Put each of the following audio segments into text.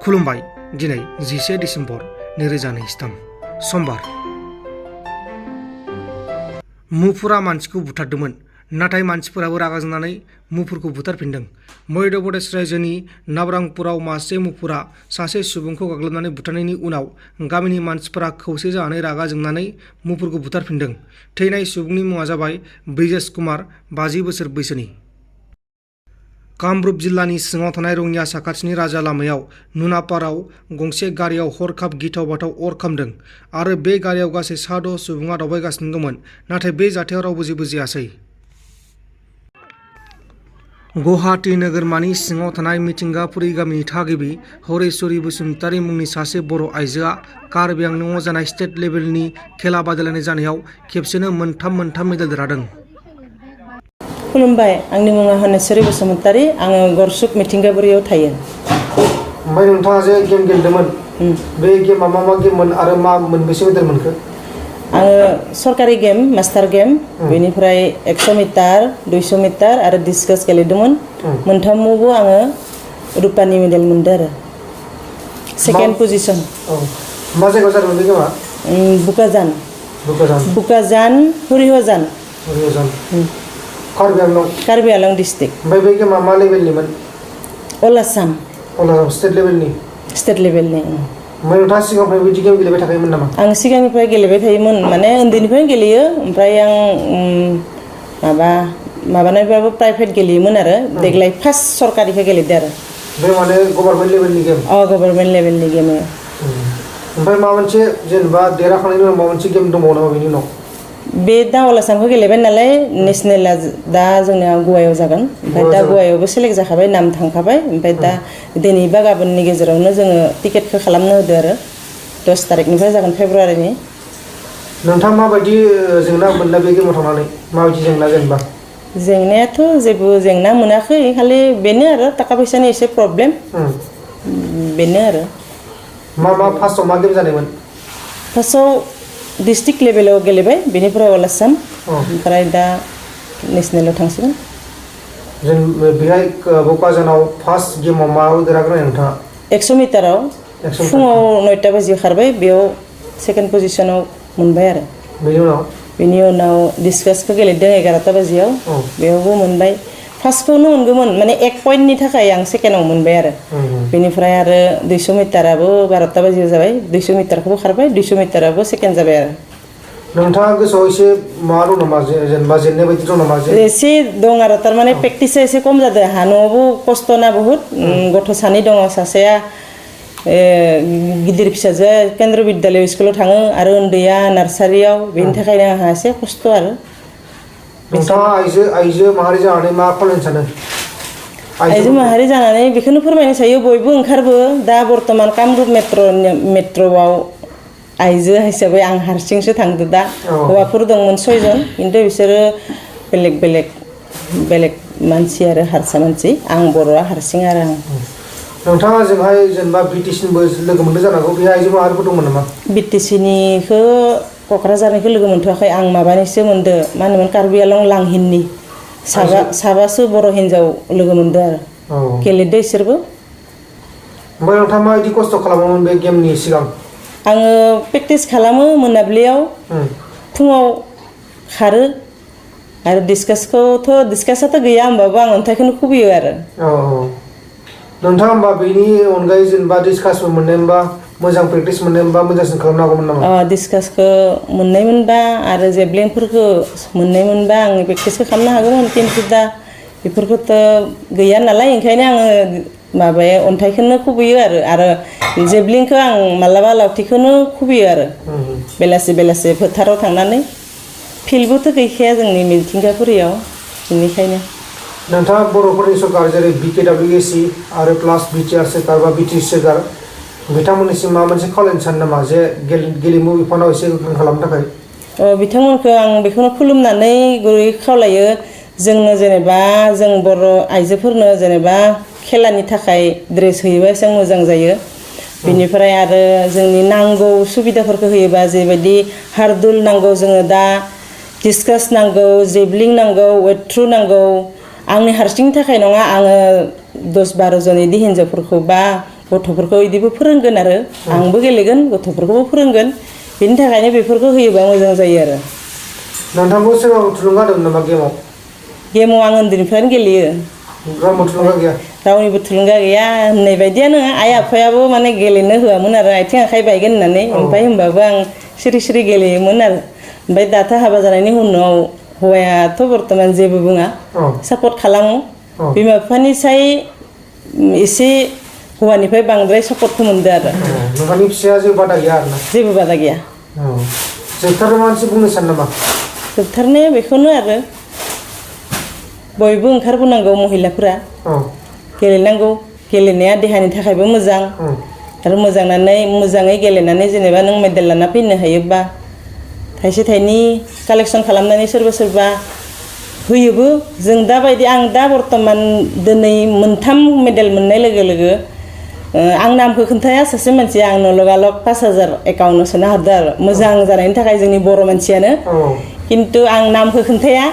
खुलुमबाय दिनै 11 डिसेम्बर 2023 समबार मुफुरा मानसिखौ बुथारदोंमोन नाथाय मानसिफोराबो रागा जोंनानै मुफुरखौ बुथारफिनदों। मध्य प्रदेश रायजोनि नाबरांपुराव मासे मुफुरा सासे सुबुंखौ गाग्लोबनानै बुथारनायनि उनाव गामिनि मानसिफोरा खौसे जानानै रागा जोंनानै मुफुरखौ बुथारफिनदों। थैनाय सुबुंनि मुङा जाबाय ब्रिजेश कुमार 50 बोसोर बैसोनि। कामरुप जिल्लानि सिङाव थानाय रङिया साखाथिनि राजा लामायाव नुनापाराव गंसे गारियाव हरखाब गिथाव बाथाव अर खामदों आरो बे गारियाव गासै 6 सुबुङा दावबायगासिनो दंमोन नाथाय बे जाथायाव रावबो जेबो जायासै। गुवाहाटी नोगोरमानि सिङाव थानाय मिथिंगापुरी गामिनि थागिबि हरेश्वरी बसुमतारी मुंनि सासे बर' आइजोआ कार्बि आंलंआव जानाय स्टेट लेभेलनि खेला बादायलायनाय जानायाव खेबसेनो मोनथाम मेडेल देरहादों। खुलुमबाय, आंनि मुङा हरेश्वरी बसुमतारी, आङो गरसुक मिथिंगापुरियाव थायो। ओमफ्राय नोंथाङा जे गेम गेलेदोंमोन बे गेमा मा गेममोन आरो मा मोनबेसे मेडेल मोनखो? आङो सरकारि गेम मास्टार गेम बेनिफ्राय 100 मिटार 200 मिटार आरो डिस्कास गेलेदोंमोन। मोनथामावबो आङो रुपानि मेडेल मोनदों आरो सेकेन्ड पजिशन। मा जायगायाव जादोंमोन बे गेमा? बुकाजान हरिहजान कार्बि आंलं डिस्ट्रिक्ट। ओमफ्राय बे गेमा मा लेभेलनिमोन? अल आसाम स्टेट लेभेलनि। ओमफ्राय नोंथाङा सिगांनिफ्राय बिदि गेम गेलेबाय थाखायोमोन नामा? आं सिगांनिफ्राय गेलेबाय थायोमोन, माने उन्दैनिफ्रायनो गेलेयो। ओमफ्राय आं माबानायबाबो प्राइभेट गेलेयोमोन आरो देग्लाय फार्स्ट सरकारिखौ गेलेदो आरो। बे माने गभर्नमेन्ट लेभेलनि गेम? गभर्नमेन्ट लेभेलनि गेम। ओमफ्राय माबा मोनसे जेनेबा देरहाखांनायनि उनाव माबा मोनसे गेम दंबावो नामा बेनि उनाव? बे दा अल आसामखौ गेलेबाय नालाय नेसनेला दा जोंना गवायाव जागोन। ओमफ्राय दा गवायावबो सेलेक्ट जाखाबाय, नाम थांखाबाय। ओमफ्राय दा दिनै बा गाबोननि गेजेरावनो जोङो टिकेटखौ खालामनो होदो आरो 10 तारिखनिफ्राय जागोन फेब्रुवारिनि। नोंथाङा माबायदि जेंना मोनला बे गेमाव थांनानै? माबायदि जेंना जेनेबा? जेंनायाथ' जेबो जेंना मोनाखै, खालि बेनो आरो थाखा फैसानि एसे प्रब्लेम बेनो आरो। फार्स्टआव मा गेम जानायमोन? फार्स्टआव डिस्ट्रिक्ट लेभेलाव गेलेबाय, बेनिफ्राय अल आसाम, ओमफ्राय दा नेसनेलाव थांसिगोन। जों बेहाय बकाजानाव फार्स्ट गेमाव मा देरहाग्रोनाय नोंथाङा? 100 मिटाराव फुङाव 9टा बाजियाव खारबाय, बेयाव सेकेन्ड पजिशनाव मोनबाय आरो। बेनि उनाव डिस्कासखौ गेलेदों 11टा बाजियाव, बेयावबो मोनबाय। फार्स्टखौनो मोनगौमोन, माने 1 पइन्टनि थाखाय आं सेकेन्डआव मोनबाय आरो। बेनिफ्राय आरो 200 मिटाराबो 12टा बाजियाव जाबाय, 200 मिटारखौबो खारबाय, 200 मिटाराबो सेकेन्ड जाबाय आरो। नोंथाङा गोसोआव एसे माबा दं नामा, जेनेबा जेननाय बायदि दं नामा? एसे दं आरो, थारमाने प्रेक्टिसा एसे खम जादों। न'आवबो खस्थ' ना बुहुद। गथ' सानै दङ, सासेया गिदिर फिसाजोआ केन्द्र बिद्यालय स्कुलाव थाङो आरो उन्दैया नार्सारियाव, बेनि थाखायनो आंहा एसे खस्थ' आरो। नोंथाङा आइजो माहारि जानानै मा खालामनो सानो? आइजो माहारि जानानै बेखौनो फोरमायनो सायो, बयबो ओंखारबो। दा बर्तमान कामरुप मेट्र'आव आइजो हिसाबै आं हारसिंसो थांदो दा। हौवाफोर दंमोन 6 जन, खिन्थु बिसोरो बेलेग मानसि आरो हारसा मानसि। आं बर'आ हारसिं आरो आं। नोंथाङा जोंहाय जेनेबा बिटिसिनिबो लोगो मोनदों जानांगौ, बेहाय आइजो माहारिफोर दंमोन नामा? बिटिसिनिखौ क'क्राझारनिखौ लोगो मोनथ'वाखै आं, माबानिसो मोनदो, मा होनोमोन, कार्बि आंलं लांहिननि साबासो बर' हिन्जाव लोगो मोनदो आरो। गेलेदो इसोरबो। ओमफ्राय नोंथाङा माबायदि खस्थ' खालामोमोन बे गेमनि सिगां? आङो प्रेक्टिस खालामो मोनाबिलियाव, फुङाव खारो आरो डिस्कासाथ' गैया, होमबाबो आं अन्थाइखौनो खुबैयो आरो। नोंथाङा होमबा बेनि अनगायै जेनेबा डिस्कासबो मोननायमोनबा, मोजां प्रेक्टिस मोननायमोनबा मोजांसिन खालामनो हागौमोन नामा? डिस्कासखौ मोननायमोनबा आरो जेभलिनफोरखौ मोननायमोनबा आं प्रेक्टिसखौ खालामनो हागौमोन, खिन्थु दा बेफोरखौथ' गैया नालाय, ओंखायनो आङो अन्थाइखौनो खुबैयो आरो जेभलिनखौ आं मालाबा लावथिखौनो खुबैयो आरो बेलासे फोथाराव थांनानै। फिल्डबोथ' गैखाया जोंनि मिथिंगापुरियाव, बेनिखायनो। नोंथाङा बर'फोरनि सरकार जेरै BKWSC आरो प्लास BTR सोरखार बा BTC सोरखार बिथांमोननिसिम माबा मोनसे खावलायनो सानो नामा, जे गेलेमु बिफानाव एसे गोख्रों खालामनो थाखाय? बिथांमोनखौ आं बेखौनो खुलुमनानै गुरै खावलायो, जोंनो जेनेबा जों बर' आइजोफोरनो जेनेबा खेलानि थाखाय ड्रेस होयोबा एसे मोजां जायो। बेनिफ्राय आरो जोंनि नांगौ सुबिदाफोरखौ होयोबा, जेबायदि हारदुल नांगौ, जोङो दा डिस्कास नांगौ, जेभलिन नांगौ, वेट थ्रु नांगौ। आंनि हारसिंनि थाखाय नङा, आङो 10-12 जन इदि हिन्जावफोरखौ बा गथ'फोरखौ इदिबो फोरोंगोन आरो आंबो गेलेगोन गथ'फोरखौबो फोरोंगोन बेनि थाखायनो बेफोरखौ होयोबा मोजां जायो आरो नोंथांखौ सोरबा थुलुंगा होदोंमोन नामा गेमाव आं उन्दैनिफ्रायनो गेलेयो रावबो थुलुंगा गैया रावनिबो थुलुंगा गैया होननाय बायदियानो आइ आफायाबो माने गेलेनो होआमोन आरो आथिं आखाइ बायगोन होननानै ओमफ्राय होमबाबो आं सिरि सिरि गेलेयोमोन आरो ओमफ्राय दाथ' हाबा जानायनि उनाव हौवायाथ' बर्थमान जेबो बुङा सापर्ट खालामो बिमा बिफानिसाय एसे हौवानिफ्राय बांद्राय सापर्टखौ मोनदों आरो नोंथांनि फिसाया जेबो बादा गैया आरोना जेबो बादा गैया जोबथारनायाव मानसि बुंनो सानो नामा जोबथारनाया बेखौनो आरो बयबो ओंखारबोनांगौ महिलाफोरा गेलेनांगौ गेलेनाया देहानि थाखायबो मोजां आरो मोजाङै गेलेनानै जेनेबा नों मेडेल लाना फैनो हायोबा थाइसे थाइनै कालेक्सन खालामनानै सोरबा होयोबो जों दाबायदि आं दा बर्थमान दिनै 3 मेडेल मोननाय लोगो लोगो आं नामखौ खोन्थाया सासे मानसिया आंनो लगालग 5000 एकाउन्टाव सोना हरदो आरो मोजां जानायनि थाखाय जोंनि बर' मानसियानो किन्तु आं नामखौ खोन्थाया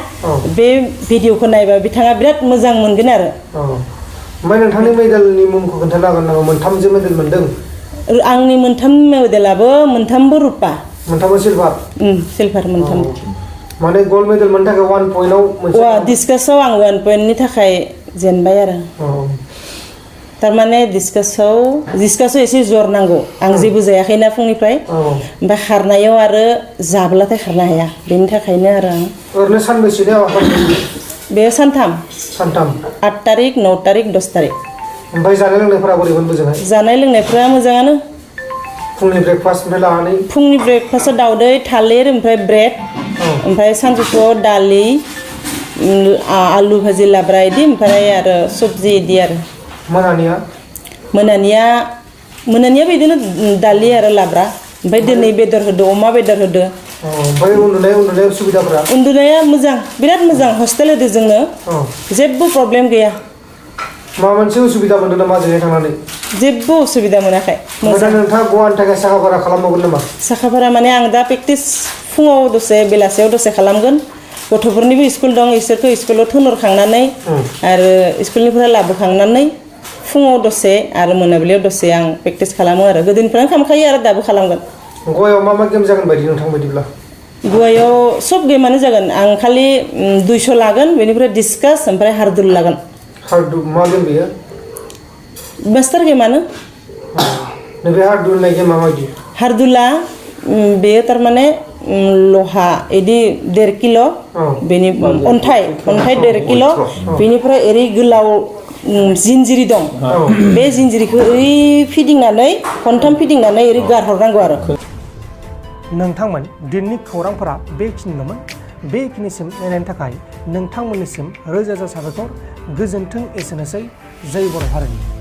बे भिडिअखौ नायबा बिथाङा बिराद मोजां मोनगोन आरो ओमफ्राय नोंथांनि मेडेलनि मुंखौ खोन्थानो हागोन नामा 3 मेडेल मोनदों आंनि 3 मेडेलाबो 3 रुपा 3 सिलभार सिलभार 3 माने गल्ड मेडेल मोननो थाखाय 1 पइन्टआव मोनसे डिस्कासआव आं 1 पइन्टनि थाखाय जेनबाय आरो तारमाने डिस्कासआव एसे जर नांगौ आं जेबो जायाखैना फुंनिफ्राय ओमफ्राय खारनायाव आरो जाब्लाथाय खारनो हाया बेनि थाखायनो आरो आं ओरैनो सानबेसेनि हाबाफारि बे सानथाम 8 तारिख 9 तारिख 10 तारिख ओमफ्राय जानाय लोंनायफोरा बोरैमोन बोजोंहाय जानाय लोंनायफोरा मोजाङानो फुंनि ब्रेकफास्टनिफ्राय लानानै फुंनि ब्रेकफास्टआव दाउदै थालिर ओमफ्राय ब्रेड ओमफ्राय सानजौफुआव दालि आलु भाजि लाब्रा इदि ओमफ्राय आरो सबजि इदि आरो मोनानिया बिदिनो दालि आरो लाब्रा ओमफ्राय दिनै बेदर होदो अमा बेदर होदो ओमफ्राय उन्दुनाय सुबिदाफोरा उन्दुनाया मोजां बिराद मोजां हस्टेल होदो जोंनो जेबो प्रब्लेम गैया माबा मोनसे उसुबिदा मोनदों नामा जों थांनानै जेबो उसुबिदा मोनाखै मोजां नोंथाङा गवानि थाखाय साखाफारा खालामबावगोन नामा साखाफारा माने आं दा प्रेक्टिस फुङाव दसे बेलासियाव दसे खालामगोन गथ'फोरनिबो स्कुल दं इसोरखौ स्कुलाव थिनहरखांनानै आरो स्कुलनिफ्राय लाबोखांनानै फुङाव दसे आरो मोनाबिलियाव दसे आं प्रेक्टिस खालामो आरो गोदोनिफ्रायनो खालामखायो आरो दाबो खालामगोन गवायाव मा गेम जागोन बायदि नोंथां बायदिब्ला गवायाव सब गेमानो जागोन आं खालि 200 लागोन बेनिफ्राय डिस्कास ओमफ्राय हारदुल लागोन मा गेम बेयो मास्टार गेमानो नैबे हारदुल होननाय गेमा माबायदि हारदुला बेयो तारमाने लहा इदि 1.5 किल' बेनि अन्थाइ 1.5 किल' बेनिफ्राय ओरै गोलाव जिनजिरि दं बे जिनजिरिखौ ओरै फिदिंनानै खनथाम फिदिंनानै ओरै गारहरनांगौ आरो नोंथांमोन दिननि खौरांफोरा बेखिनिल'मोन बेखिनिसिम नायनायनि थाखाय नोंथांमोननिसिम रोजा रोजा साबायखर गोजोन्थों एसेनोसै जय बर' हारिनि